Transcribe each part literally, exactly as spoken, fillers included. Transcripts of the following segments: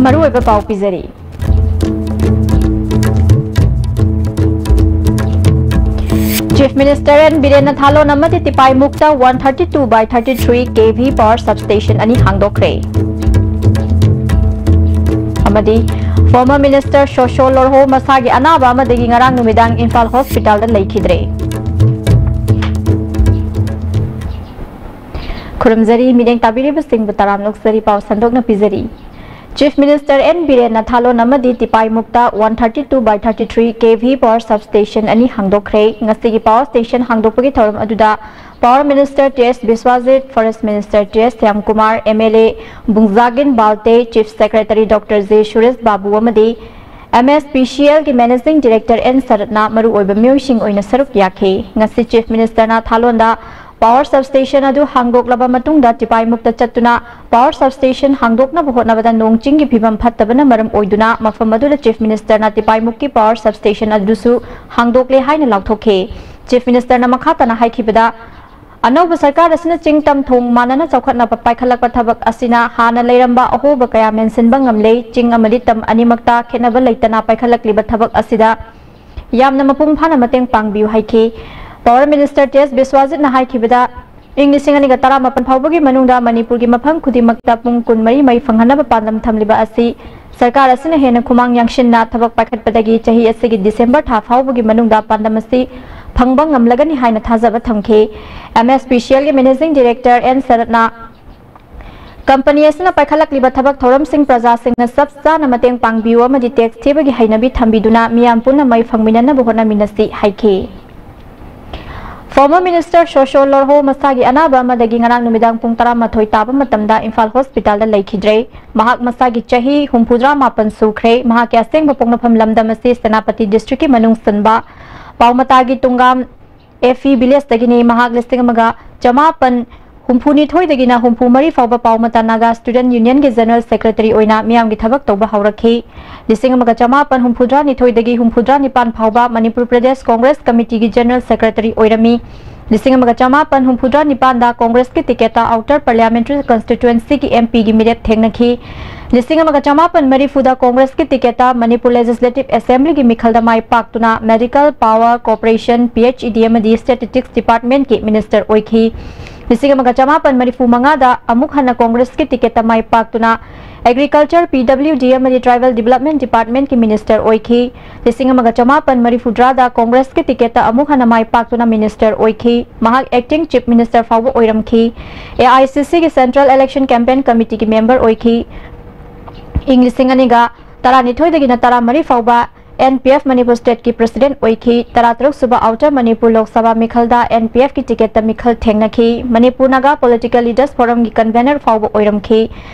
ꯃꯔꯨꯑꯣꯏꯕ ꯄꯥꯎ ꯄꯤꯖꯔꯤ꯫ Chief Minister N ꯕꯤꯔꯦꯟꯅ ꯊꯥꯂꯣꯟ ꯑꯃꯗꯤ ꯇꯤꯄꯥꯏꯃꯨꯛꯇ one thirty two by thirty three K V power substation ꯑꯅꯤ ꯍꯥꯡꯗꯣꯛꯈ꯭ꯔꯦ꯫ ꯑꯃꯗꯤ former minister ꯁꯣꯁꯣ ꯂꯣꯔꯍꯣ ꯃꯁꯥꯒꯤ ꯑꯅꯥꯕ ꯑꯃꯗꯒꯤ ꯉꯔꯥꯡ ꯅꯨꯃꯤꯗꯥꯡ ꯏꯝꯐꯥꯜ ꯍꯣꯁꯄꯤꯇꯥꯜꯗ ꯂꯩꯈꯤꯗ꯭ꯔꯦ꯫ ꯈꯨꯔꯨꯝꯖꯔꯤ, ꯃꯤꯠꯌꯦꯡ ꯇꯥꯕꯤꯔꯤꯕꯁꯤꯡꯕꯨ ꯇꯔꯥꯝꯅ ꯑꯣꯛꯆꯔꯤ꯫ ꯄꯥꯎ ꯁꯟꯗꯣꯛꯅ ꯄꯤꯖꯔꯤ꯫ Chief Minister N ꯕꯤꯔꯦꯟꯅ ꯊꯥꯂꯣꯟ ꯑꯃꯗꯤ ꯇꯤꯄꯥꯏꯃꯨꯛꯇ one thirty two by thirty three K V power substation ꯑꯅꯤ ꯍꯥꯡꯗꯣꯛꯈ꯭ꯔꯦ꯫ ꯉꯁꯤꯒꯤ power station ꯍꯥꯡꯗꯣꯛꯄꯒꯤ ꯊꯧꯔꯝ ꯑꯗꯨꯗ Power Minister T S ꯕꯤꯁ꯭ꯋꯥꯖꯤꯠ, Forest Minister T S Shyamkumar, M L A ꯕꯨꯡꯖꯥꯒꯤꯟ Valte, Chief Secretary Doctor J Suresh ꯕꯥꯕꯨ ꯑꯃꯗꯤ M S P C L ꯒꯤ Managing Director N ꯁꯔꯠꯅ ꯃꯔꯨꯑꯣꯏꯕ ꯃꯤꯑꯣꯏꯁꯤꯡ ꯑꯣꯏꯅ ꯁꯔꯨꯛ ꯌꯥꯈꯤ꯫ ꯉꯁꯤ Chief Ministerꯅ ꯊꯥꯂꯣꯟꯗ power substation ꯑꯗꯨ ꯍꯥꯡꯗꯣꯛꯂꯕ ꯃꯇꯨꯡꯗ ꯇꯤꯄꯥꯏꯃꯨꯛꯇ ꯆꯠꯇꯨꯅ power substation ꯍꯥꯡꯗꯣꯛꯅꯕ ꯍꯣꯠꯅꯕꯗ ꯅꯣꯡ ꯆꯤꯡꯒꯤ ꯐꯤꯕꯝ ꯐꯠꯇꯕꯅ ꯃꯔꯝ ꯑꯣꯏꯗꯨꯅ ꯃꯐꯝ ꯑꯗꯨꯗ Chief Ministerꯅ ꯇꯤꯄꯥꯏꯃꯨꯛꯀꯤ power substation ꯑꯗꯨꯁꯨ ꯍꯥꯡꯗꯣꯛꯂꯦ ꯍꯥꯏꯅ ꯂꯥꯎꯊꯣꯛꯈꯤ꯫ Chief Ministerꯅ ꯃꯈꯥ ꯇꯥꯅ ꯍꯥꯏꯈꯤꯕꯗ, ꯑꯅꯧꯕ ꯁꯔꯀꯥꯔ ꯑꯁꯤꯅ ꯆꯤꯡ ꯇꯝ ꯊꯣꯡ ꯃꯥꯟꯅꯅ ꯆꯥꯎꯈꯠꯅꯕ ꯄꯥꯏꯈꯠꯂꯛꯄ ꯊꯕꯛ ꯑꯁꯤꯅ ꯍꯥꯟꯅ ꯂꯩꯔꯝꯕ ꯑꯍꯣꯕ ꯀꯌꯥ ꯃꯦꯟꯁꯤꯟꯕ ꯉꯝꯂꯦ꯫ ꯆꯤꯡ ꯑꯃꯗꯤ ꯇꯝ ꯑꯅꯤꯃꯛꯇ ꯈꯦꯠꯅꯕ ꯂꯩꯇꯅ ꯄꯥꯏꯈꯠꯂꯛꯂꯤꯕ ꯊꯕꯛ ꯑꯁꯤꯗ ꯌꯥꯝꯅ ꯃꯄꯨꯡ ꯐꯥꯅ ꯃꯇꯦꯡ ꯄꯥꯡꯕꯤꯌꯨ ꯍꯥꯏꯈꯤ꯫ Power Minister T S ꯕꯤꯁ꯭ꯋꯥꯖꯤꯠꯅ ꯍꯥꯏꯈꯤꯕꯗ, ꯏꯪ ꯂꯤꯁꯤꯡ ꯑꯅꯤꯒ ꯇꯔꯥꯃꯥꯄꯟ ꯐꯥꯎꯕꯒꯤ ꯃꯅꯨꯡꯗ ꯃꯅꯤꯄꯨꯔꯒꯤ ꯃꯐꯝ ꯈꯨꯗꯤꯡꯃꯛꯇ ꯄꯨꯡ ꯀꯨꯟꯃꯔꯤ ꯃꯩ ꯐꯪꯍꯟꯅꯕ ꯄꯥꯟꯗꯝ ꯊꯝꯂꯤꯕ ꯑꯁꯤ ꯁꯔꯀꯥꯔ ꯑꯁꯤꯅ ꯍꯦꯟꯅ ꯈꯨꯃꯥꯡ ꯌꯥꯡꯁꯤꯟꯅ ꯊꯕꯛ ꯄꯥꯏꯈꯠꯄꯗꯒꯤ ꯆꯍꯤ ꯑꯁꯤꯒꯤ ꯗꯤꯁꯦꯝꯕꯔ ꯊꯥ ꯐꯥꯎꯕꯒꯤ ꯃꯅꯨꯡꯗ ꯄꯥꯟꯗꯝ ꯑꯁꯤ ꯐꯪꯕ ꯉꯝꯂꯒꯅꯤ ꯍꯥꯏꯅ ꯊꯥꯖꯕ ꯊꯝꯈꯤ꯫ M S P C L ꯒꯤ Managing Director N ꯁꯔꯠꯅ ꯀꯝꯄꯅꯤ ꯑꯁꯤꯅ ꯄꯥꯏꯈꯠꯂꯛꯂꯤꯕ ꯊꯕꯛ ꯊꯧꯔꯝꯁꯤꯡ ꯄ꯭ꯔꯖꯥꯁꯤꯡꯅ ꯆꯞ ꯆꯥꯅ ꯃꯇꯦꯡ ꯄꯥꯡꯕꯤꯌꯨ ꯑꯃꯗꯤ tax ꯊꯤꯕꯒꯤ ꯍꯩꯅꯕꯤ ꯊꯝꯕꯤꯗꯨꯅ ꯃꯤꯌꯥꯝ ꯄꯨꯟꯅ ꯃꯩ ꯐꯪꯃꯤꯟꯅꯅꯕ ꯍꯣꯠꯅꯃꯤꯟꯅꯁꯤ ꯍꯥꯏꯈꯤ꯫ Former Minister ꯁꯣꯁꯣ ꯂꯣꯔꯍꯣ ꯃꯁꯥꯒꯤ ꯑꯅꯥꯕ ꯑꯃꯗꯒꯤ ꯉꯔꯥꯡ ꯅꯨꯃꯤꯗꯥꯡ ꯄꯨꯡ ꯇꯔꯥꯃꯥꯊꯣꯏ ꯇꯥꯕ ꯃꯇꯝꯗ ꯏꯝꯐꯥꯜ ꯍꯣꯁꯄꯤꯇꯥꯜꯗ ꯂꯩꯈꯤꯗ꯭ꯔꯦ꯫ ꯃꯍꯥꯛ ꯃꯁꯥꯒꯤ ꯆꯍꯤ ꯍꯨꯝꯐꯨꯇꯔꯥ ꯃꯥꯄꯟ ꯁꯨꯈ꯭ꯔꯦ꯫ ꯃꯍꯥꯛꯀꯤ ꯑꯁꯦꯡꯕ ꯄꯣꯛꯅꯐꯝ ꯂꯝꯗꯝ ꯑꯁꯤ ꯁꯦꯅꯥꯄꯇꯤ district ꯀꯤ ꯃꯅꯨꯡ ꯆꯟꯕ ꯄꯥꯎꯃꯇꯥꯒꯤ ꯇꯨꯡꯒꯥꯝ F E village ꯗꯒꯤꯅꯤ꯫ ꯃꯍꯥꯛ ꯂꯤꯁꯤꯡ ꯑꯃꯒ ꯆꯃꯥꯄꯟ ꯍꯨꯝꯐꯨꯅꯤꯊꯣꯏꯗꯒꯤꯅ ꯍꯨꯝꯐꯨ ꯃꯔꯤ ꯐꯥꯎꯕ ꯄꯥꯎꯃꯇꯥ ꯅꯥꯒꯥ Student Union ꯒꯤ General Secretary ꯑꯣꯏꯅ ꯃꯤꯌꯥꯝꯒꯤ ꯊꯕꯛ ꯇꯧꯕ ꯍꯧꯔꯛꯈꯤ꯫ ꯂꯤꯁꯤꯡ ꯑꯃꯒ ꯆꯃꯥꯄꯟ ꯍꯨꯝꯐꯨꯇꯔꯥꯅꯤꯊꯣꯏꯗꯒꯤ ꯍꯨꯝꯐꯨꯇꯔꯥꯅꯤꯄꯥꯟ ꯐꯥꯎꯕ ꯃꯅꯤꯄꯨꯔ ꯄ꯭ꯔꯗꯦꯁ Congress Committee ꯒꯤ General Secretary ꯑꯣꯏꯔꯝꯃꯤ꯫ ꯂꯤꯁꯤꯡ ꯑꯃꯒ ꯆꯃꯥꯄꯟ ꯍꯨꯝꯐꯨꯇꯔꯥꯅꯤꯄꯥꯟꯗ Congress ꯀꯤ ticket ꯇ Outer Parliamentary Constituency ꯒꯤ M P ꯒꯤ ꯃꯤꯔꯦꯞ ꯊꯦꯡꯅꯈꯤ꯫ ꯂꯤꯁꯤꯡ ꯑꯃꯒ ꯆꯃꯥꯄꯟ ꯃꯔꯤꯐꯨꯗ ꯀꯣꯡꯒ꯭ꯔꯦꯁꯀꯤ ꯇꯤꯀꯦꯠꯇ ꯃꯅꯤꯄꯨꯔ ꯂꯦꯖꯤꯁꯂꯦꯇꯤꯚ ꯑꯦꯁꯦꯝꯕ꯭ꯂꯤꯒꯤ ꯃꯤꯈꯜꯗ ꯃꯥꯏ ꯄꯥꯛꯇꯨꯅ medical, power, cooperation, P H E D ꯑꯃꯗꯤ ꯁ꯭ꯇꯦꯇꯤꯁꯇꯤꯛꯁ ꯗꯤꯄꯥꯔꯠꯃꯦꯟꯠꯀꯤ ꯃꯤꯅꯤꯁꯇꯔ ꯑꯣꯏꯈꯤ꯫ ꯂꯤꯁꯤꯡ ꯑꯃꯒ ꯆꯃꯥꯄꯟ ꯃꯔꯤꯐꯨ ꯃꯉꯥꯗ ꯑꯃꯨꯛ ꯍꯟꯅ ꯀꯣꯡꯒ꯭ꯔꯦꯁꯀꯤ ꯇꯤꯀꯦꯠꯇ ꯃꯥꯏ ꯄꯥꯛꯇꯨꯅ ꯑꯦꯒ꯭ꯔꯤꯀꯜꯆꯔ, ꯄꯤ ꯗꯕ꯭ꯂꯤꯌꯨ ꯗꯤ ꯑꯃꯗꯤ ꯇ꯭ꯔꯥꯏꯕꯦꯜ ꯗꯤꯕꯦꯂꯞꯃꯦꯟꯠ ꯗꯤꯄꯥꯔꯠꯃꯦꯟꯠꯀꯤ ꯃꯤꯅꯤꯁꯇꯔ ꯑꯣꯏꯈꯤ꯫ ꯂꯤꯁꯤꯡ ꯑꯃꯒ ꯆꯃꯥꯄꯟ ꯃꯔꯤꯐꯨꯇꯔꯥꯗ ꯀꯣꯡꯒ꯭ꯔꯦꯁꯀꯤ ꯇꯤꯀꯦꯠꯇ ꯑꯃꯨꯛ ꯍꯟꯅ ꯃꯥꯏ ꯄꯥꯛꯇꯨꯅ ꯃꯤꯅꯤꯁꯇꯔ ꯑꯣꯏꯈꯤ꯫ ꯃꯍꯥꯛ ꯑꯦꯛꯇꯤꯡ ꯆꯤꯐ ꯃꯤꯅꯤꯁꯇꯔ ꯐꯥꯎꯕ ꯑꯣꯏꯔꯝꯈꯤ꯫ ꯑꯦ ꯑꯥꯏ ꯁꯤ ꯁꯤꯒꯤ ꯁꯦꯟꯇ꯭ꯔꯦꯜ ꯏꯂꯦꯛꯁꯟ ꯀꯦꯝꯄꯦꯟ ꯀꯃꯤꯇꯤꯒꯤ ꯃꯦꯝꯕꯔ ꯑꯣꯏꯈꯤ꯫ ꯏꯪ ꯂꯤꯁꯤꯡ ꯑꯅꯤꯒ ꯇꯔꯥꯅꯤꯊꯣꯏꯗꯒꯤꯅ ꯇꯔꯥꯃꯔꯤ ꯐꯥꯎꯕ ꯑꯦꯟ ꯄꯤ ꯑꯦꯐ ꯃꯅꯤꯄꯨꯔ ꯁ꯭ꯇꯦꯠꯀꯤ ꯄ꯭ꯔꯁꯤꯗꯦꯟꯠ ꯑꯣꯏꯈꯤ꯫ ꯇꯔꯥꯇꯔꯨꯛ ꯁꯨꯕ ꯑꯥꯎꯇꯔ ꯃꯅꯤꯄꯨꯔ ꯂꯣꯛ ꯁꯚꯥ ꯃꯤꯈꯜꯗ ꯑꯦꯟ ꯄꯤ ꯑꯦꯐꯀꯤ ꯇꯤꯀꯦꯠꯇ ꯃꯤꯈꯜ ꯊꯦꯡꯅꯈꯤ꯫ ꯃꯅꯤꯄꯨꯔ ꯅꯥꯒꯥ ꯄꯣꯂꯤꯇꯤꯀꯦꯜ ꯂꯤꯗꯔꯁ ꯐꯣꯔꯝꯒꯤ ꯀꯟꯚꯦꯅꯔ ꯐꯥꯎꯕ ꯑꯣꯏꯔꯝꯈꯤ꯫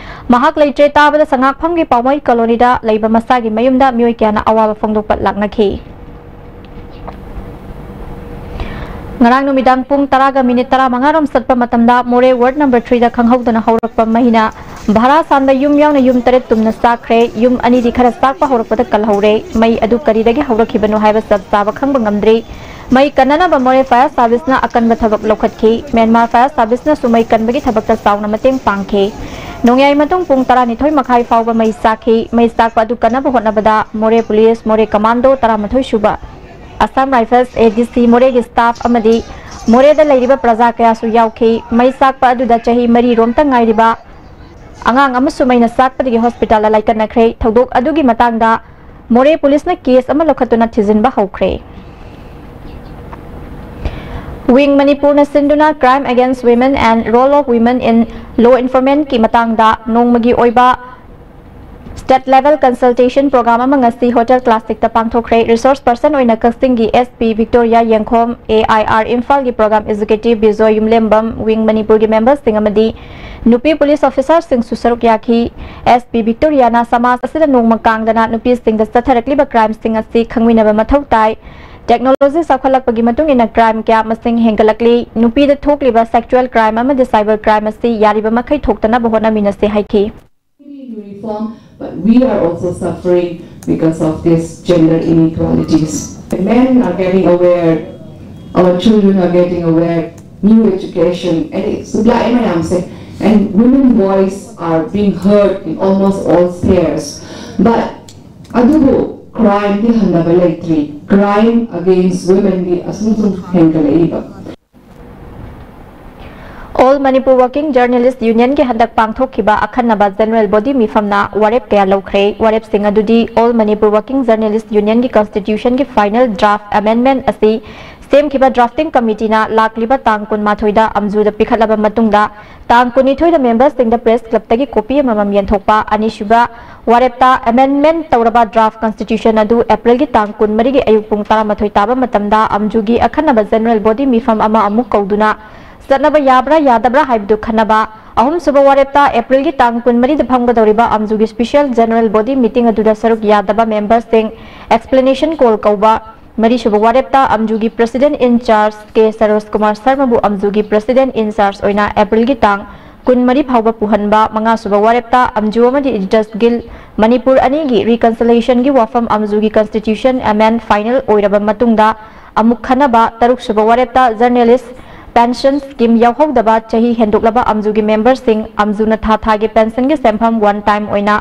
ꯃꯍꯥꯛ ꯂꯩꯇ꯭ꯔꯦ ꯇꯥꯕꯗ ꯁꯉꯥꯛꯐꯝꯒꯤ ꯄꯥꯎꯃꯩ ꯀꯣꯂꯣꯅꯤꯗ ꯂꯩꯕ ꯃꯁꯥꯒꯤ ꯃꯌꯨꯝꯗ ꯃꯤꯑꯣꯏ ꯀꯌꯥꯅ ꯑꯋꯥꯕ ꯐꯣꯡꯗꯣꯛꯄ ꯂꯥꯛꯅꯈꯤ꯫ ꯉꯔꯥꯡ ꯅꯨꯃꯤꯗꯥꯡ ꯄꯨꯡ ꯇꯔꯥꯒ ꯃꯤꯅꯤꯠ ꯇꯔꯥꯃꯉꯥ ꯔꯣꯝ ꯆꯠꯄ ꯃꯇꯝꯗ ꯃꯣꯔꯦ ꯋꯥꯔꯗ ꯅꯝꯕꯔ ꯊ꯭ꯔꯤꯗ ꯈꯪꯍꯧꯗꯅ ꯍꯧꯔꯛꯄ ꯃꯩꯅ ꯚꯥꯔꯥ ꯁꯥꯟꯕ ꯌꯨꯝ ꯌꯥꯎꯅ ꯌꯨꯝ ꯇꯔꯦꯠ ꯇꯨꯝꯅ ꯆꯥꯛꯈ꯭ꯔꯦ꯫ ꯌꯨꯝ ꯑꯅꯤꯗꯤ ꯈꯔ ꯆꯥꯛꯄ ꯍꯧꯔꯛꯄꯗ ꯀꯜꯍꯧꯔꯦ꯫ ꯃꯩ ꯑꯗꯨ ꯀꯔꯤꯗꯒꯤ ꯍꯧꯔꯛꯈꯤꯕꯅꯣ ꯍꯥꯏꯕ ꯆꯞ ꯆꯥꯕ ꯈꯪꯕ ꯉꯝꯗ꯭ꯔꯤ꯫ ꯃꯩ ꯀꯟꯅꯅꯕ ꯃꯣꯔꯦ ꯐꯥꯌꯔ ꯁꯥꯔꯚꯤꯁꯅ ꯑꯀꯟꯕ ꯊꯕꯛ ꯂꯧꯈꯠꯈꯤ꯫ ꯃ꯭ꯌꯥꯟꯃꯥꯔ ꯐꯥꯌꯔ ꯁꯥꯔꯚꯤꯁꯅꯁꯨ ꯃꯩ ꯀꯟꯕꯒꯤ ꯊꯕꯛꯇ ꯆꯥꯎꯅ ꯃꯇꯦꯡ ꯄꯥꯡꯈꯤ꯫ ꯅꯣꯡꯌꯥꯏ ꯃꯇꯨꯡ ꯄꯨꯡ ꯇꯔꯥꯅꯤꯊꯣꯏ ꯃꯈꯥꯏ ꯐꯥꯎꯕ ꯃꯩ ꯆꯥꯛꯈꯤ꯫ ꯃꯩ ꯆꯥꯛꯄ ꯑꯗꯨ ꯀꯟꯅꯕ ꯍꯣꯠꯅꯕꯗ ꯃꯣꯔꯦ ꯄꯨꯂꯤꯁ, ꯃꯣꯔꯦ ꯀꯃꯥꯟꯗꯣ ꯇꯔꯥꯃꯥꯊꯣꯏ ꯁꯨꯕ, ꯑꯁꯥꯝ ꯔꯥꯏꯐꯜꯁ, ꯑꯦ ꯗꯤ ꯁꯤ, ꯃꯣꯔꯦꯒꯤ ꯁ꯭ꯇꯥꯐ ꯑꯃꯗꯤ ꯃꯣꯔꯦꯗ ꯂꯩꯔꯤꯕ ꯄ꯭ꯔꯖꯥ ꯀꯌꯥꯁꯨ ꯌꯥꯎꯈꯤ꯫ ꯃꯩ ꯆꯥꯛꯄ ꯑꯗꯨꯗ ꯆꯍꯤ ꯃꯔꯤ ꯔꯣꯝꯇ ꯉꯥꯏꯔꯤꯕ ꯑꯉꯥꯡ ꯑꯃꯁꯨ ꯃꯩꯅ ꯆꯥꯛꯄꯗꯒꯤ ꯍꯣꯁꯄꯤꯇꯥꯜꯗ ꯂꯥꯏꯀꯠꯅꯈ꯭ꯔꯦ꯫ ꯊꯧꯗꯣꯛ ꯑꯗꯨꯒꯤ ꯃꯇꯥꯡꯗ ꯃꯣꯔꯦ ꯄꯨꯂꯤꯁꯅ ꯀꯦꯁ ꯑꯃ ꯂꯧꯈꯠꯇꯨꯅ ꯊꯤꯖꯤꯟꯕ ꯍꯧꯈ꯭ꯔꯦ꯫ ꯋꯤꯡ ꯃꯅꯤꯄꯨꯔꯅ ꯁꯤꯟꯗꯨꯅ Crime Against Women and Role of Women in Law Enforcementꯀꯤ ꯃꯇꯥꯡꯗ ꯅꯣꯡꯃꯒꯤ ꯑꯣꯏꯕ ꯁ꯭ꯇꯦꯠ ꯂꯦꯚꯦꯜ ꯀꯟꯁꯜꯇꯦꯁꯟ ꯄ꯭ꯔꯣꯒ꯭ꯔꯥꯝ ꯑꯃ ꯉꯁꯤ ꯍꯣꯇꯦꯜ ꯀ꯭ꯂꯥꯁꯤꯛꯇ ꯄꯥꯡꯊꯣꯛꯈ꯭ꯔꯦ꯫ ꯔꯤꯁꯣꯔꯁ ꯄꯔꯁꯟ ꯑꯣꯏꯅ ꯀꯛꯆꯤꯡꯒꯤ ꯑꯦꯁ ꯄꯤ ꯚꯤꯛꯇꯣꯔꯤꯌꯥ ꯌꯦꯡꯈꯣꯝ, ꯑꯦ ꯑꯥꯏ ꯑꯥꯔ ꯏꯝꯐꯥꯜꯒꯤ ꯄ꯭ꯔꯣꯒ꯭ꯔꯥꯝ ꯑꯦꯛꯖꯤꯀ꯭ꯌꯨꯇꯤꯚ ꯕꯤꯖꯣꯏ ꯌꯨꯝꯂꯦꯝꯕꯝ, ꯋꯤꯡ ꯃꯅꯤꯄꯨꯔꯒꯤ ꯃꯦꯝꯕꯔꯁꯤꯡ ꯑꯃꯗꯤ ꯅꯨꯄꯤ ꯄꯨꯂꯤꯁ ꯑꯣꯐꯤꯁꯥꯔꯁꯤꯡꯁꯨ ꯁꯔꯨꯛ ꯌꯥꯈꯤ꯫ ꯑꯦꯁ ꯄꯤ ꯚꯤꯛꯇꯣꯔꯤꯌꯥꯅ ꯁꯃꯥꯖ ꯑꯁꯤꯗ ꯅꯣꯡꯃ ꯀꯥꯡꯗꯅ ꯅꯨꯄꯤꯁꯤꯡꯗ ꯆꯠꯊꯔꯛꯂꯤꯕ ꯀ꯭ꯔꯥꯏꯝꯁꯤꯡ ꯑꯁꯤ ꯈꯪꯃꯤꯟꯅꯕ ꯃꯊꯧ ꯇꯥꯏ꯫ ꯇꯦꯛꯅꯣꯂꯣꯖꯤ ꯆꯥꯎꯈꯠꯂꯛꯄꯒꯤ ꯃꯇꯨꯡ ꯏꯟꯅ ꯀ꯭ꯔꯥꯏꯝ ꯀꯌꯥ ꯃꯁꯤꯡ ꯍꯦꯟꯒꯠꯂꯛꯂꯤ꯫ ꯅꯨꯄꯤꯗ ꯊꯣꯛꯂꯤꯕ ꯁꯦꯛꯁꯨꯑꯦꯜ ꯀ꯭ꯔꯥꯏꯝ ꯑꯃꯗꯤ ꯁꯥꯏꯕꯔ ꯀ꯭ꯔꯥꯏꯝ ꯑꯁꯤ ꯌꯥꯔꯤꯕ ꯃꯈꯩ ꯊꯣꯛꯇꯅꯕ ꯍꯣꯠꯅꯃꯤꯟꯅꯁꯤ ꯍꯥꯏꯈꯤ꯫ Uniform, but we are also suffering because of these gender inequalities. Men are getting aware, our children are getting aware, new education, and it's ꯃꯌꯥꯝꯁꯦ And women voice are being heard in almost all spheres. But ꯑꯗꯨꯕꯨ crime ꯗꯤ ꯍꯟꯊꯕ ꯂꯩꯇ꯭ꯔꯤ꯫ Crime against women ꯗꯤ ꯑꯁꯨꯝ ꯁꯨꯝ ꯍꯦꯟꯒꯠꯂꯛꯏꯕ꯫ All Manipur Working Journalist Union ꯒꯤ ꯍꯟꯗꯛ ꯄꯥꯡꯊꯣꯛꯈꯤꯕ ꯑꯈꯟꯅꯕ General Body ꯃꯤꯐꯝꯅ ꯋꯥꯔꯦꯞ ꯀꯌꯥ ꯂꯧꯈ꯭ꯔꯦ꯫ ꯋꯥꯔꯦꯞꯁꯤꯡ ꯑꯗꯨꯗꯤ All Manipur Working Journalist Union ꯒꯤ Constitution ꯒꯤ final draft amendment ꯑꯁꯤ ꯁꯦꯝꯈꯤꯕ drafting committee ꯅ ꯂꯥꯛꯂꯤꯕ ꯇꯥꯡ ꯀꯨꯟꯃꯥꯊꯣꯏꯗ ꯑꯝꯖꯨꯗ ꯄꯤꯈꯠꯂꯕ ꯃꯇꯨꯡꯗ, ꯇꯥꯡ ꯀꯨꯟꯅꯤꯊꯣꯏꯗ member ꯁꯤꯡꯗ Press Club ꯇꯒꯤ copy ꯑꯃꯃꯝ ꯌꯦꯟꯊꯣꯛꯄ꯫ ꯑꯅꯤꯁꯨꯕ ꯋꯥꯔꯦꯞꯇ amendment ꯇꯧꯔꯕ draft constitution ꯑꯗꯨ April ꯒꯤ ꯇꯥꯡ ꯀꯨꯟꯃꯔꯤꯒꯤ ꯑꯌꯨꯛ ꯄꯨꯡ ꯇꯔꯥꯃꯥꯊꯣꯏ ꯇꯥꯕ ꯃꯇꯝꯗ ꯑꯝꯖꯨꯒꯤ ꯑꯈꯟꯅꯕ General Body ꯃꯤꯐꯝ ꯑꯃ ꯑꯃꯨꯛ ꯀꯧꯗꯨꯅ ꯆꯠꯅꯕ ꯌꯥꯕ꯭ꯔꯥ ꯌꯥꯗꯕ꯭ꯔꯥ ꯍꯥꯏꯕꯗꯨ ꯈꯟꯅꯕ꯫ ꯑꯍꯨꯝꯁꯨꯕ ꯋꯥꯔꯦꯞꯇ April ꯒꯤ ꯇꯥꯡ ꯀꯨꯟꯃꯔꯤꯗ ꯐꯝꯒꯗꯧꯔꯤꯕ ꯑꯝꯖꯨꯒꯤ special General Body meeting ꯑꯗꯨꯗ ꯁꯔꯨꯛ ꯌꯥꯗꯕ member ꯁꯤꯡ explanation call ꯀꯧꯕ꯫ ꯃꯔꯤꯁꯨꯕ ꯋꯥꯔꯦꯞꯇ ꯑꯝꯖꯨꯒꯤ President in charge K Saroj Kumar ꯁꯔꯃꯕꯨ ꯑꯝꯖꯨꯒꯤ President in charge ꯑꯣꯏꯅ April ꯒꯤ ꯇꯥꯡ ꯀꯨꯟꯃꯔꯤ ꯐꯥꯎꯕ ꯄꯨꯍꯟꯕ꯫ ꯃꯉꯥꯁꯨꯕ ꯋꯥꯔꯦꯞꯇ ꯑꯝꯖꯨ ꯑꯃꯗꯤ Editors Guild ꯃꯅꯤꯄꯨꯔ ꯑꯅꯤꯒꯤ reconciliation ꯒꯤ ꯋꯥꯐꯝ ꯑꯝꯖꯨꯒꯤ constitution amend final ꯑꯣꯏꯔꯕ ꯃꯇꯨꯡꯗ ꯑꯃꯨꯛ ꯈꯟꯅꯕ꯫ ꯇꯔꯨꯛꯁꯨꯕ ꯋꯥꯔꯦꯞꯇ journalist pension scheme ꯌꯥꯎꯍꯧꯗꯕ ꯆꯍꯤ ꯍꯦꯟꯗꯣꯛꯂꯕ ꯑꯝꯖꯨꯒꯤ member ꯁꯤꯡ ꯑꯝꯖꯨꯅ ꯊꯥ ꯊꯥꯒꯤ pension ꯒꯤ ꯁꯦꯟꯐꯝ one time ꯑꯣꯏꯅ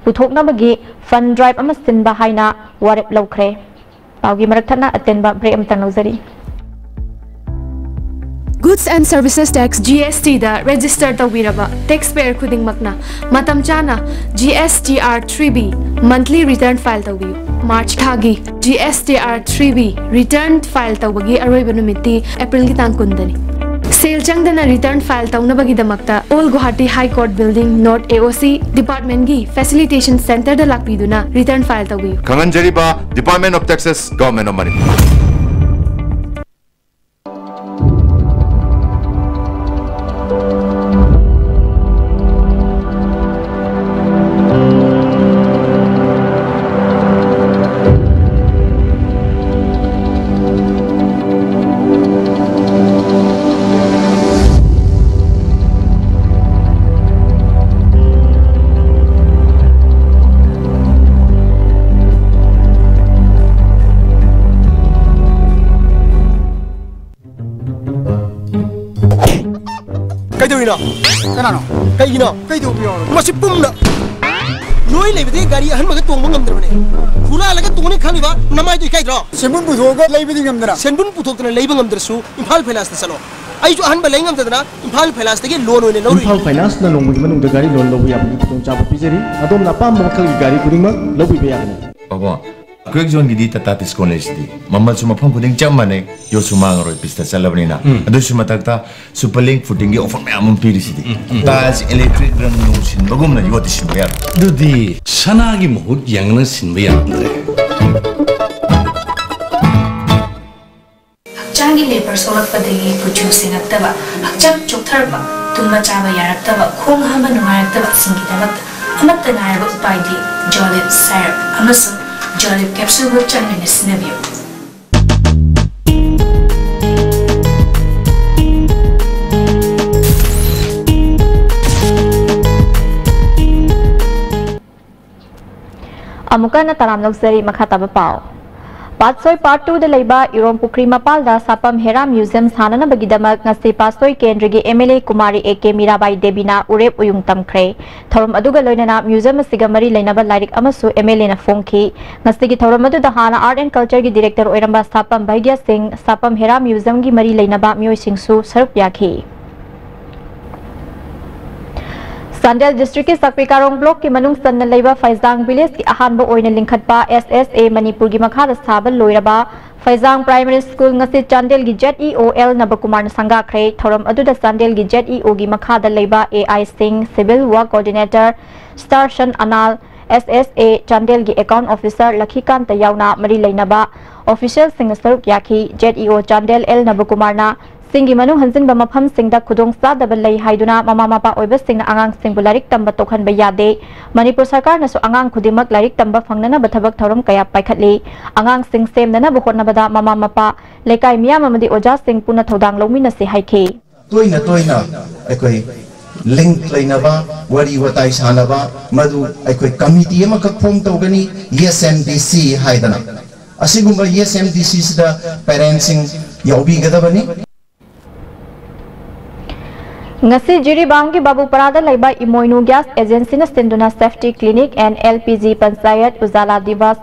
ꯄꯨꯊꯣꯛꯅꯕꯒꯤ fund drive ꯑꯃ ꯁꯤꯟꯕ ꯍꯥꯏꯅ ꯋꯥꯔꯦꯞ ꯂꯧꯈ꯭ꯔꯦ꯫ ꯄꯥꯎꯒꯤ ꯃꯔꯛ ꯊꯠꯅ ꯑꯇꯦꯟꯕ break ꯑꯃꯇꯪ ꯂꯧꯖꯔꯤ꯫ Goods and Services Tax, G S T the register ꯇꯧꯕꯤꯔꯕ taxpayer ꯈꯨꯗꯤꯡꯃꯛꯅ ꯃꯇꯝ ꯆꯥꯅ G S T R three B monthly return file ꯇꯧꯕꯤꯌꯨ꯫ March ꯊꯥꯒꯤ G S T R three B return file ꯇꯧꯕꯒꯤ ꯑꯔꯣꯏꯕ ꯅꯨꯃꯤꯠꯇꯤ April ꯒꯤ ꯇꯥꯡ ꯀꯨꯟꯗꯅꯤ꯫ ꯁꯦꯜ ꯆꯪꯗꯅ return file ꯇꯧꯅꯕꯒꯤꯗꯃꯛꯇ All Guwahati High Court Building, North A O C Department ꯒꯤ Facilitation Center ꯗ ꯂꯥꯛꯄꯤꯗꯨꯅ return file ꯇꯧꯕꯤꯌꯨ꯫ ꯈꯪꯍꯟꯖꯔꯤꯕ Department of Taxes, Government of Manipur꯫ ꯀꯩꯗꯧꯔꯤꯅꯣ? ꯀꯅꯥꯅꯣ? ꯀꯩꯒꯤꯅꯣ? ꯀꯩꯗꯧꯕ ꯌꯥꯎꯔꯒꯦ? ꯃꯁꯤ ꯄꯨꯝꯅ ꯅꯣꯏ ꯂꯩꯕꯗꯒꯤ ꯒꯥꯔꯤ ꯑꯍꯟꯕꯒ ꯇꯣꯡꯕ ꯉꯝꯗ꯭ꯔꯕꯅꯦ꯫ ꯍꯨꯔꯥꯜꯂꯒ ꯇꯣꯡꯅꯤ ꯈꯜꯂꯤꯕ ꯅꯃꯥꯏꯗꯣ ꯏꯀꯥꯏꯗ꯭ꯔꯣ? ꯁꯦꯟꯕꯨꯟ ꯄꯨꯊꯣꯛꯑꯒ ꯂꯩꯕꯗꯤ ꯉꯝꯗꯅ? ꯁꯦꯟꯕꯨꯟ ꯄꯨꯊꯣꯛꯇꯅ ꯂꯩꯕ ꯉꯝꯗ꯭ꯔꯁꯨ ꯏꯝꯐꯥꯜ ꯐꯥꯏꯅꯥꯟꯁꯇ ꯆꯠꯂꯣ꯫ ꯑꯩꯁꯨ ꯑꯍꯟꯕ ꯂꯩ ꯉꯝꯗꯗꯅ ꯏꯝꯐꯥꯜ ꯐꯥꯏꯅꯥꯟꯁꯇꯒꯤ ꯂꯣꯟ ꯑꯣꯏꯅ ꯂꯧꯔꯨꯏ꯫ ꯏꯝꯐꯥꯜ ꯐꯥꯏꯅꯥꯟꯁꯅ ꯂꯨꯍꯣꯡꯕꯒꯤ ꯃꯅꯨꯡꯗ ꯒꯥꯔꯤ ꯂꯣꯟ ꯂꯧꯕ ꯌꯥꯕꯒꯤ ꯈꯨꯗꯣꯡꯆꯥꯕ ꯄꯤꯖꯔꯤ꯫ ꯑꯗꯣꯝꯅ ꯑꯄꯥꯝꯕ ꯃꯈꯜꯒꯤ ꯒꯥꯔꯤ ꯈꯨꯗꯤꯡꯃꯛ ꯂꯧꯕꯤꯕ ꯌꯥꯒꯅꯤ꯫ ꯄꯥꯕꯨꯡ, ꯀ꯭ꯔꯦꯛ ꯖꯣꯟꯒꯤꯗꯤ ꯇꯥꯇꯥ ꯗꯤꯁꯀꯥꯎꯟ ꯂꯩꯁꯤꯗꯤ꯫ ꯃꯃꯜꯁꯨ ꯃꯐꯝ ꯈꯨꯗꯤꯡ ꯆꯞ ꯃꯥꯟꯅꯩ, ꯌꯣꯠꯁꯨ ꯃꯥꯡꯉꯔꯣꯏ, ꯄꯤꯁꯇ ꯆꯠꯂꯕꯅꯤꯅ꯫ ꯎꯝ꯫ ꯑꯗꯨꯁꯨ ꯃꯊꯛꯇ ꯁꯨꯄꯔ ꯂꯤꯡ ꯐꯨꯇꯤꯡꯒꯤ ꯑꯣꯐꯔ ꯃꯌꯥꯝ ꯑꯃ ꯄꯤꯔꯤꯁꯤꯗꯤ꯫ ꯎꯝ, ꯎꯝ꯫ ꯇꯥꯏꯜꯁ, ꯏꯂꯦꯛꯇ꯭ꯔꯤꯛ ꯔꯪ ꯅꯨꯡ ꯁꯤꯟꯕꯒꯨꯝꯅ ꯌꯣꯠꯇꯤ ꯁꯤꯟꯕ ꯌꯥꯔꯣꯏ꯫ ꯑꯗꯨꯗꯤ ꯁꯅꯥꯒꯤ ꯃꯍꯨꯠ ꯌꯦꯡꯉꯅ ꯁꯤꯟꯕ ꯌꯥꯔꯝꯗ꯭ꯔꯦ꯫ ꯍꯛꯆꯥꯡꯒꯤ ꯂꯦꯕꯔ ꯁꯣꯛꯂꯛꯄꯗꯒꯤ ꯀꯨꯆꯨ ꯁꯦꯡꯉꯛꯇꯕ, ꯍꯛꯆꯥꯡ ꯆꯣꯛꯊꯔꯛꯄ, ꯇꯨꯝꯕ ꯆꯥꯕ ꯌꯥꯔꯛꯇꯕ, ꯈꯣꯡ ꯍꯥꯝꯕ ꯅꯨꯡꯉꯥꯏꯔꯛꯇꯕꯁꯤꯡꯒꯤꯗꯃꯛꯇ ꯑꯃꯠꯇ ꯉꯥꯏꯔꯕ ꯎꯄꯥꯏꯗꯤ ꯖꯣꯂꯤꯞ ꯁꯥꯏꯔꯞ ꯑꯃꯁꯨꯡ ꯖꯣꯂꯤꯞ ꯀꯦꯞꯁꯨꯜꯕꯨ ꯆꯥꯡ ꯅꯥꯏꯅ ꯁꯤꯖꯤꯟꯅꯕꯤꯌꯨ꯫ ꯑꯃꯨꯛꯀ ꯍꯟꯅ ꯇꯔꯥꯝ ꯂꯧꯖꯔꯤ꯫ ꯃꯈꯥ ꯇꯥꯕ ꯄꯥꯎ꯫ ꯄꯥꯠꯁꯣꯏ ꯄꯥꯔꯠ ꯇꯨꯗ ꯂꯩꯕ ꯏꯔꯣꯝ ꯄꯨꯈ꯭ꯔꯤ ꯃꯄꯥꯜꯗ ꯁꯥꯄꯝ ꯍꯦꯔꯥ ꯃ꯭ꯌꯨꯖꯤꯌꯝ ꯁꯥꯅꯅꯕꯒꯤꯗꯃꯛ ꯉꯁꯤ ꯄꯥꯠꯁꯣꯏ ꯀꯦꯟꯗ꯭ꯔꯒꯤ M L A Kumari A K Mirabai ꯗꯦꯕꯤꯅ ꯎꯔꯦꯞ ꯎꯌꯨꯡ ꯇꯝꯈ꯭ꯔꯦ꯫ ꯊꯧꯔꯝ ꯑꯗꯨꯒ ꯂꯣꯏꯅꯅ ꯃ꯭ꯌꯨꯖꯤꯌꯝ ꯑꯁꯤꯒ ꯃꯔꯤ ꯂꯩꯅꯕ ꯂꯥꯏꯔꯤꯛ ꯑꯃꯁꯨ ꯑꯦꯝ ꯑꯦꯜ ꯑꯦꯅ ꯐꯣꯡꯈꯤ꯫ ꯉꯁꯤꯒꯤ ꯊꯧꯔꯝ ꯑꯗꯨꯗ ꯍꯥꯟꯅ ꯑꯥꯔꯠ ꯑꯦꯟ ꯀꯜꯆꯔꯒꯤ ꯗꯤꯔꯦꯛꯇꯔ ꯑꯣꯏꯔꯝꯕ ꯁꯥꯄꯝ ꯚꯩꯒ꯭ꯌꯥ ꯁꯤꯡ, ꯁꯥꯄꯝ ꯍꯦꯔꯥ ꯃ꯭ꯌꯨꯖꯤꯌꯝꯒꯤ ꯃꯔꯤ ꯂꯩꯅꯕ ꯃꯤꯑꯣꯏꯁꯤꯡꯁꯨ ꯁꯔꯨꯛ ꯌꯥꯈꯤ꯫ ꯆꯥꯟꯗꯦꯜ ꯗꯤꯁꯇ꯭ꯔꯤꯛꯀꯤ ꯆꯥꯛꯄꯤ ꯀꯥꯔꯣꯡ ꯕ꯭ꯂꯣꯛꯀꯤ ꯃꯅꯨꯡ ꯆꯟꯅ ꯂꯩꯕ ꯐꯩꯖꯥꯡ ꯚꯤꯂꯦꯖꯀꯤ ꯑꯍꯥꯟꯕ ꯑꯣꯏꯅ ꯂꯤꯡꯈꯠꯄ ꯑꯦꯁ ꯑꯦꯁ ꯑꯦ ꯃꯅꯤꯄꯨꯔꯒꯤ ꯃꯈꯥꯗ ꯁꯥꯕ ꯂꯣꯏꯔꯕ ꯐꯩꯖꯥꯡ ꯄ꯭ꯔꯥꯏꯃꯔꯤ ꯁ꯭ꯀꯨꯜ ꯉꯁꯤ ꯆꯥꯟꯗꯦꯜꯒꯤ ꯖꯦꯠ ꯏ ꯑꯣ ꯑꯦꯜ ꯅꯕꯀꯨꯃꯥꯔꯅ ꯁꯪꯒꯥꯈ꯭ꯔꯦ꯫ ꯊꯧꯔꯝ ꯑꯗꯨꯗ ꯆꯥꯟꯗꯦꯜꯒꯤ ꯖꯦꯠ ꯏ ꯑꯣꯒꯤ ꯃꯈꯥꯗ ꯂꯩꯕ ꯑꯦ ꯑꯥꯏ ꯁꯤꯡ, ꯁꯤꯚꯤꯜ ꯋꯥꯔꯛ ꯀꯣꯑꯣꯔꯗꯤꯅꯦꯇꯔ ꯁ꯭ꯇꯥꯔꯁꯟ ꯑꯅꯥꯜ, ꯑꯦꯁ ꯑꯦꯁ ꯑꯦ ꯆꯥꯟꯗꯦꯜꯒꯤ ꯑꯦꯀꯥꯎꯟ ꯑꯣꯐꯤꯁꯔ ꯂꯈꯤꯀꯥꯟꯇ ꯌꯥꯎꯅ ꯃꯔꯤ ꯂꯩꯅꯕ ꯑꯣꯐꯤꯁꯤꯌꯦꯜꯁꯤꯡꯅ ꯁꯔꯨꯛ ꯌꯥꯈꯤ꯫ ꯖꯦꯠ ꯏ ꯑꯣ ꯆꯥꯟꯗꯦꯜ ꯑꯦꯜ ꯅꯕꯀꯨꯃꯥꯔꯅ ꯆꯤꯡꯒꯤ ꯃꯅꯨꯡ ꯍꯟꯖꯤꯟꯕ ꯃꯐꯝꯁꯤꯡꯗ ꯈꯨꯗꯣꯡꯆꯥꯗꯕ ꯂꯩ ꯍꯥꯏꯗꯨꯅ ꯃꯃꯥ ꯃꯄꯥ ꯑꯣꯏꯕꯁꯤꯡꯅ ꯑꯉꯥꯡꯁꯤꯡꯕꯨ ꯂꯥꯏꯔꯤꯛ ꯇꯝꯕ ꯇꯣꯛꯍꯟꯕ ꯌꯥꯗꯦ꯫ ꯃꯅꯤꯄꯨꯔ ꯁꯔꯀꯥꯔꯅꯁꯨ ꯑꯉꯥꯡ ꯈꯨꯗꯤꯡꯃꯛ ꯂꯥꯏꯔꯤꯛ ꯇꯝꯕ ꯐꯪꯅꯅꯕ ꯊꯕꯛ ꯊꯧꯔꯝ ꯀꯌꯥ ꯄꯥꯏꯈꯠꯂꯤ꯫ ꯑꯉꯥꯡꯁꯤꯡ ꯁꯦꯝꯅꯅꯕ ꯍꯣꯠꯅꯕꯗ ꯃꯃꯥ ꯃꯄꯥ, ꯂꯩꯀꯥꯏ ꯃꯤꯌꯥꯝ ꯑꯃꯗꯤ ꯑꯣꯖꯥꯁꯤꯡ ꯄꯨꯟꯅ ꯊꯧꯗꯥꯡ ꯂꯧꯃꯤꯟꯅꯁꯤ ꯍꯥꯏꯈꯤ꯫ ꯇꯣꯏꯅ ꯇꯣꯏꯅ ꯑꯩꯈꯣꯏ ꯂꯤꯡꯛ ꯂꯩꯅꯕ, ꯋꯥꯔꯤ ꯋꯥꯇꯥꯏ ꯁꯥꯟꯅꯕ, ꯃꯗꯨ ꯑꯩꯈꯣꯏ ꯀꯃꯤꯇꯤ ꯑꯃꯈꯛ ꯐꯣꯝ ꯇꯧꯒꯅꯤ, ꯌꯦꯁ ꯑꯦꯝ ꯗꯤ ꯁꯤ ꯍꯥꯏꯗꯅ꯫ ꯑꯁꯤꯒꯨꯝꯕ ꯌꯦꯁ ꯑꯦꯝ ꯗꯤ ꯁꯤꯁꯤꯗ ꯄꯦꯔꯦꯟꯁꯁꯤꯡ ꯌꯥꯎꯕꯤꯒꯗꯕꯅꯤ꯫ ꯉꯁꯤ ꯖꯤꯔꯤꯕꯥꯝꯒꯤ ꯕꯥꯕꯨꯄꯔꯥꯗ ꯂꯩꯕ ꯏꯃꯣꯏꯅꯨ ꯒ꯭ꯌꯥꯁ ꯑꯦꯖꯦꯟꯁꯤꯅ ꯁꯤꯟꯗꯨꯅ safety clinic and L P G panchayat Ujjwala Divas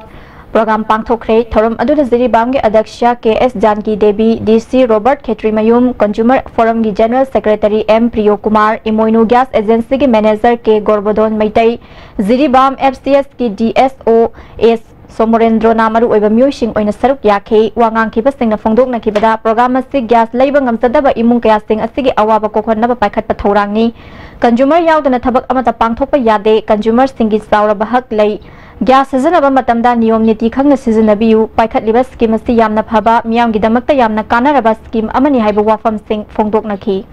programme ꯄꯥꯡꯊꯣꯛꯈ꯭ꯔꯦ꯫ ꯊꯧꯔꯝ ꯑꯗꯨꯗ ꯖꯤꯔꯤꯕꯥꯝꯒꯤ ꯑꯗ꯭ꯌꯛꯁ ꯀꯦ ꯑꯦꯁ ꯖꯥꯟꯀꯤ Devi, D C Robert Khetrimayum, consumer ꯐꯣꯔꯝꯒꯤ general secretary M Priyo Kumar, Imoinu gas ꯑꯦꯖꯦꯟꯁꯤꯒꯤ manager K Gorbodon Meitei, Jiribam F C ꯑꯦꯁꯀꯤ ꯗꯤ ꯑꯦꯁ ꯑꯣ ꯑꯦꯁ ꯁꯣꯃꯣꯔꯦꯟꯗ꯭ꯔꯣꯅ ꯃꯔꯨꯑꯣꯏꯕ ꯃꯤꯑꯣꯏꯁꯤꯡ ꯑꯣꯏꯅ ꯁꯔꯨꯛ ꯌꯥꯈꯤ꯫ ꯋꯥ ꯉꯥꯡꯈꯤꯕꯁꯤꯡꯅ ꯐꯣꯡꯗꯣꯛꯅꯈꯤꯕꯗ, ꯄ꯭ꯔꯣꯒ꯭ꯔꯥꯝ ꯑꯁꯤ ꯒ꯭ꯌꯥꯁ ꯂꯩꯕ ꯉꯝꯖꯗꯕ ꯏꯃꯨꯡ ꯀꯌꯥꯁꯤꯡ ꯑꯁꯤꯒꯤ ꯑꯋꯥꯕ ꯀꯣꯛꯍꯟꯅꯕ ꯄꯥꯏꯈꯠꯄ ꯊꯧꯔꯥꯡꯅꯤ꯫ ꯀꯟꯖꯨꯃꯔ ꯌꯥꯎꯗꯅ ꯊꯕꯛ ꯑꯃꯠꯇ ꯄꯥꯡꯊꯣꯛꯄ ꯌꯥꯗꯦ꯫ ꯀꯟꯖꯨꯃꯔꯁꯤꯡꯒꯤ ꯆꯥꯎꯔꯕ ꯍꯛ ꯂꯩ꯫ ꯒ꯭ꯌꯥꯁ ꯁꯤꯖꯤꯟꯅꯕ ꯃꯇꯝꯗ ꯅꯤꯌꯣꯝ ꯅꯤꯇꯤ ꯈꯪꯅ ꯁꯤꯖꯤꯟꯅꯕꯤꯌꯨ꯫ ꯄꯥꯏꯈꯠꯂꯤꯕ ꯁ꯭ꯀꯤꯝ ꯑꯁꯤ ꯌꯥꯝꯅ ꯐꯕ, ꯃꯤꯌꯥꯝꯒꯤꯗꯃꯛꯇ ꯌꯥꯝꯅ ꯀꯥꯟꯅꯔꯕ ꯁ꯭ꯀꯤꯝ ꯑꯃꯅꯤ ꯍꯥꯏꯕ ꯋꯥꯐꯝꯁꯤꯡ ꯐꯣꯡꯗꯣꯛꯅꯈꯤ꯫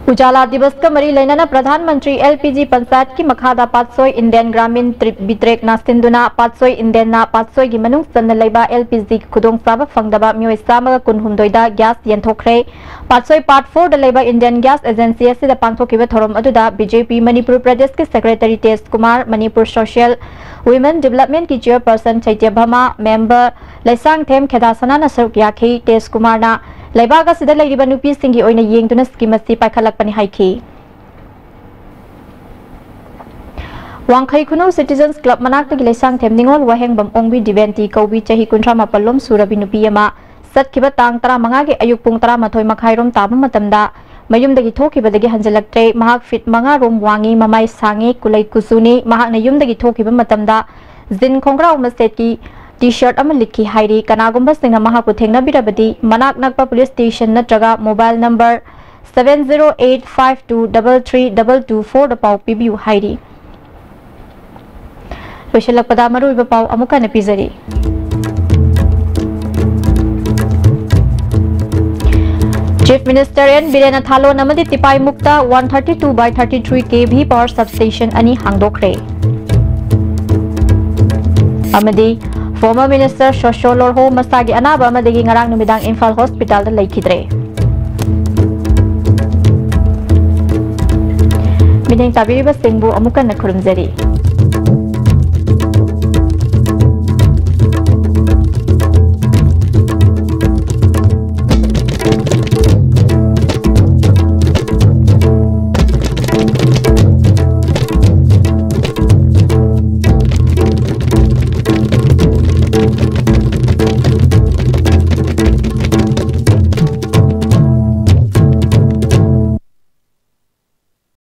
ꯎꯖꯥꯂꯥ ꯗꯤꯕꯁꯀ ꯃꯔꯤ ꯂꯩꯅꯅ Pradhan Mantri L P G ꯄꯟꯆꯥꯌꯠꯀꯤ ꯃꯈꯥꯗ ꯄꯥꯠꯁꯣꯏ ꯏꯟꯗꯤꯌꯟ ꯒ꯭ꯔꯥꯃꯤꯟ ꯇ꯭ꯔꯤꯞ ꯕꯤꯇ꯭ꯔꯦꯛꯅ ꯁꯤꯟꯗꯨꯅ ꯄꯥꯠꯁꯣꯏ ꯏꯟꯗꯤꯌꯟꯅ ꯄꯥꯠꯁꯣꯏꯒꯤ ꯃꯅꯨꯡ ꯆꯟꯅ ꯂꯩꯕ ꯑꯦꯜ ꯄꯤ ꯖꯤꯒꯤ ꯈꯨꯗꯣꯡꯆꯥꯕ ꯐꯪꯗꯕ ꯃꯤꯑꯣꯏ ꯆꯥꯝꯃꯒ ꯀꯨꯟꯍꯨꯝꯗꯣꯏꯗ ꯒ꯭ꯌꯥꯁ ꯌꯦꯟꯊꯣꯛꯈ꯭ꯔꯦ꯫ ꯄꯥꯠꯁꯣꯏ ꯄꯥꯔꯠ ꯐꯣꯔꯗ ꯂꯩꯕ ꯏꯟꯗꯤꯌꯟ ꯒ꯭ꯌꯥꯁ ꯑꯦꯖꯦꯟꯁꯤ ꯑꯁꯤꯗ ꯄꯥꯡꯊꯣꯛꯈꯤꯕ ꯊꯧꯔꯝ ꯑꯗꯨꯗ ꯕꯤ ꯖꯦ ꯄꯤ ꯃꯅꯤꯄꯨꯔ ꯄ꯭ꯔꯗꯦꯁꯀꯤ secretary Tej Kumar, Manipur social women ꯗꯤꯕꯂꯞꯃꯦꯟꯠꯀꯤ ꯆꯤꯌꯔꯄꯔꯁꯟ ꯆꯩꯇ꯭ꯌ ꯚꯃꯥ, ꯃꯦꯝꯕꯔ ꯂꯩꯁꯥꯡꯊꯦꯝ ꯈꯦꯗꯥꯁꯅꯥꯅ ꯁꯔꯨꯛ ꯌꯥꯈꯤ꯫ ꯇꯦꯖ ꯀꯨꯃꯥꯔꯅ ꯂꯩꯕꯥꯛ ꯑꯁꯤꯗ ꯂꯩꯔꯤꯕ ꯅꯨꯄꯤꯁꯤꯡꯒꯤ ꯑꯣꯏꯅ ꯌꯦꯡꯗꯨꯅ ꯁ꯭ꯀꯤꯝ ꯑꯁꯤ ꯄꯥꯏꯈꯠꯂꯛꯄꯅꯤ ꯍꯥꯏꯈꯤ꯫ ꯋꯥꯡꯈꯩ ꯈꯨꯅꯧ ꯁꯤꯇꯤꯖꯟꯁ ꯀ꯭ꯂꯕ ꯃꯅꯥꯛꯇꯒꯤ ꯂꯩꯁꯥꯡꯊꯦꯝ ꯅꯤꯉꯣꯜ ꯋꯥꯍꯦꯡꯕꯝ ꯑꯣꯡꯕꯤ ꯗꯤꯕꯦꯟꯇꯤ ꯀꯧꯕꯤ ꯆꯍꯤ ꯀꯨꯟꯊ꯭ꯔꯥ ꯃꯥꯄꯜ ꯂꯣꯝ ꯁꯨꯔꯕꯤ ꯅꯨꯄꯤ ꯑꯃ ꯆꯠꯈꯤꯕ ꯇꯥꯡ ꯇꯔꯥꯃꯉꯥꯒꯤ ꯑꯌꯨꯛ ꯄꯨꯡ ꯇꯔꯥꯃꯥꯊꯣꯏ ꯃꯈꯥꯏꯔꯣꯝ ꯇꯥꯕ ꯃꯇꯝꯗ ꯃꯌꯨꯝꯗꯒꯤ ꯊꯣꯛꯈꯤꯕꯗꯒꯤ ꯍꯟꯖꯤꯜꯂꯛꯇ꯭ꯔꯦ꯫ ꯃꯍꯥꯛ ꯐꯤꯠ ꯃꯉꯥ ꯔꯣꯝ ꯋꯥꯡꯉꯤ, ꯃꯃꯥꯏ ꯁꯥꯡꯉꯤ, ꯀꯨꯂꯩ ꯀꯨꯆꯨꯅꯤ꯫ ꯃꯍꯥꯛꯅ ꯌꯨꯝꯗꯒꯤ ꯊꯣꯛꯈꯤꯕ ꯃꯇꯝꯗ ꯖꯤꯟ ꯈꯣꯡꯒ꯭ꯔꯥꯎ ꯑꯃ ꯁꯦꯠꯈꯤ, ꯇꯤ ꯁꯔꯠ ꯑꯃ ꯂꯤꯠꯈꯤ ꯍꯥꯏꯔꯤ꯫ ꯀꯅꯥꯒꯨꯝꯕꯁꯤꯡꯅ ꯃꯍꯥꯛꯄꯨ ꯊꯦꯡꯅꯕꯤꯔꯕꯗꯤ ꯃꯅꯥꯛ ꯅꯛꯄ ꯄꯨꯂꯤꯁ ꯁ꯭ꯇꯦꯁꯟ ꯅꯠꯇ꯭ꯔꯒ mobile number seven zero eight five two double three double two four ꯗ ꯄꯥꯎ ꯄꯤꯕꯤꯌꯨ ꯍꯥꯏꯔꯤ꯫ ꯂꯣꯏꯁꯤꯜꯂꯛꯄꯗ ꯃꯔꯨꯑꯣꯏꯕ ꯄꯥꯎ ꯑꯃꯨꯛ ꯍꯟꯅ ꯄꯤꯖꯔꯤ꯫ Chief Minister N ꯕꯤꯔꯦꯟ ꯊꯥꯂꯣꯟ ꯑꯃꯗꯤ ꯇꯤꯄꯥꯏꯃꯨꯛꯇ one thirty two by thirty three K V power substation ꯑꯅꯤ ꯍꯥꯡꯗꯣꯛꯈ꯭ꯔꯦ꯫ ꯑꯃꯗꯤ former minister ꯁꯣꯁꯣ ꯂꯣꯔꯍꯣ ꯃꯁꯥꯒꯤ ꯑꯅꯥꯕ ꯑꯃꯗꯒꯤ ꯉꯔꯥꯡ ꯅꯨꯃꯤꯗꯥꯡ ꯏꯝꯐꯥꯜ ꯍꯣꯁꯄꯤꯇꯥꯜꯗ ꯂꯩꯈꯤꯗ꯭ꯔꯦ꯫ ꯃꯤꯠꯌꯦꯡ ꯇꯥꯕꯤꯔꯤꯕꯁꯤꯡꯕꯨ ꯑꯃꯨꯛ ꯍꯟꯅ ꯈꯨꯔꯨꯝꯖꯔꯤ꯫